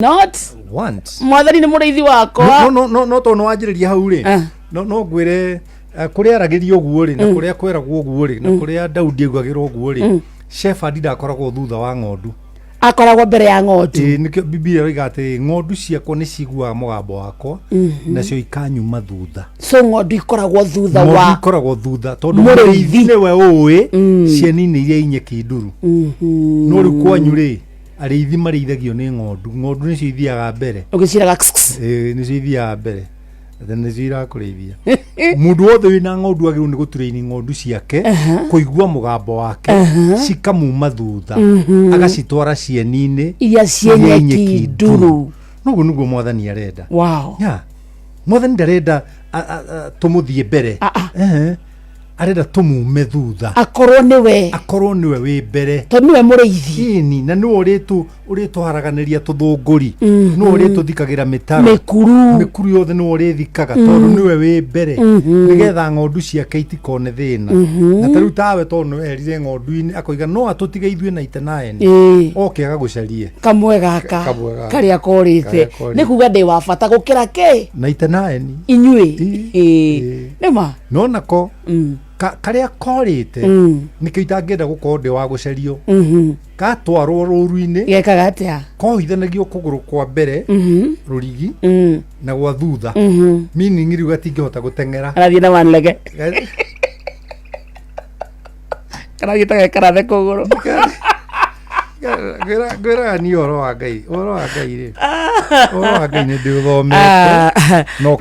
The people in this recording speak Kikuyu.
Not Want. Mwathani nĩ mũrĩithi wakwa. No tondũ nĩwanjĩrĩria hau rĩ, Ah. no ngwĩre kũrĩa aragĩria ũguo rĩ, na kũrĩa kweragwo ũguo rĩ, na kũrĩa Daudi augagĩra ũguo rĩ, shepherd ndakoragwo thutha wa ng'ondu. Akoragwo mbere ya ng'ondu. Ĩĩ, nĩkĩo Bibilia ĩroiga atĩ ng'ondu ciakwa nĩ ciguaga mũgambo wakwa, nacio ikanyuma thutha. So ng'ondu ikoragwo thutha Ng'ondu wa ikoragwo thutha tondũ mũrĩithi. Mũrĩithi nĩwe ũĩ cieni-inĩ iria inyeki nduru. No rĩu kwanyu rĩ, arĩithi marĩithagio nĩ ng'ondu. Ng'ondu nĩcio ithiaga mbere. Ũgĩciraga kss, kss. Ĩĩ, nĩcio ithiaga mbere. Atĩ nĩcio irakũrĩithia. Mũndũ wothe wĩna ng'ondu agĩrĩirwo nĩ gũturaini ng'ondu ciake kũigua mũgambo wake, cikamuma thutha, agacitwara cieni-inĩ iria ciĩ iria nyeki nyeki nduru. Noguo nĩguo Mwathani arenda. Ya Mwathani ndarenda tũmũthiĩ mbere. Ah, ah. Ehe. Arenda tũmume thutha. Akorwo nĩwe. Akorwo nĩwe wĩ mbere. Tondũ nĩwe mũrĩithi. Ĩni, na nĩwe ũrĩtũharaganĩria tũthũngũri, nĩwe ũrĩtũthikagĩra mĩtaro. Mĩkuru. Mĩkuru yothe nĩwe ũrĩthikaga tondũ nĩwe wĩ mbere, nĩgetha ng'ondu ciake itikone thĩna. Na ta rĩu tawe, tondũ nĩweherire ng'ondu-inĩ, akoiga no atũtige ithuĩ na itenaeni, oke agagũcarie. Kamwe gaka. Kamwe gaka. Karĩa korĩte. Karĩa korĩte. Nĩ kuga ndĩ wa bata gũkĩra kĩ? Na itenaeni. Inyuĩ. Ĩĩ. Ĩĩ. Nĩma. No nako karĩa korĩte, nĩkĩo itangĩenda gũkorwo ndĩ wa gũcario, gatwarwo rũru-inĩ. Gekaga atĩa? Kohithanagio kũgũrũ kwa mbere rũrigi na gwa thutha, meaning rĩu gatingĩhota gũteng'era. Arathiĩ na one leg. Karathiĩ ta gekarathe kũgũrũ. Ngwĩraga niĩ ũhoro wa Ngai, ũhoro wa Ngai rĩ, ũhoro wa Ngai nĩ ndĩũthomete. Ah. No.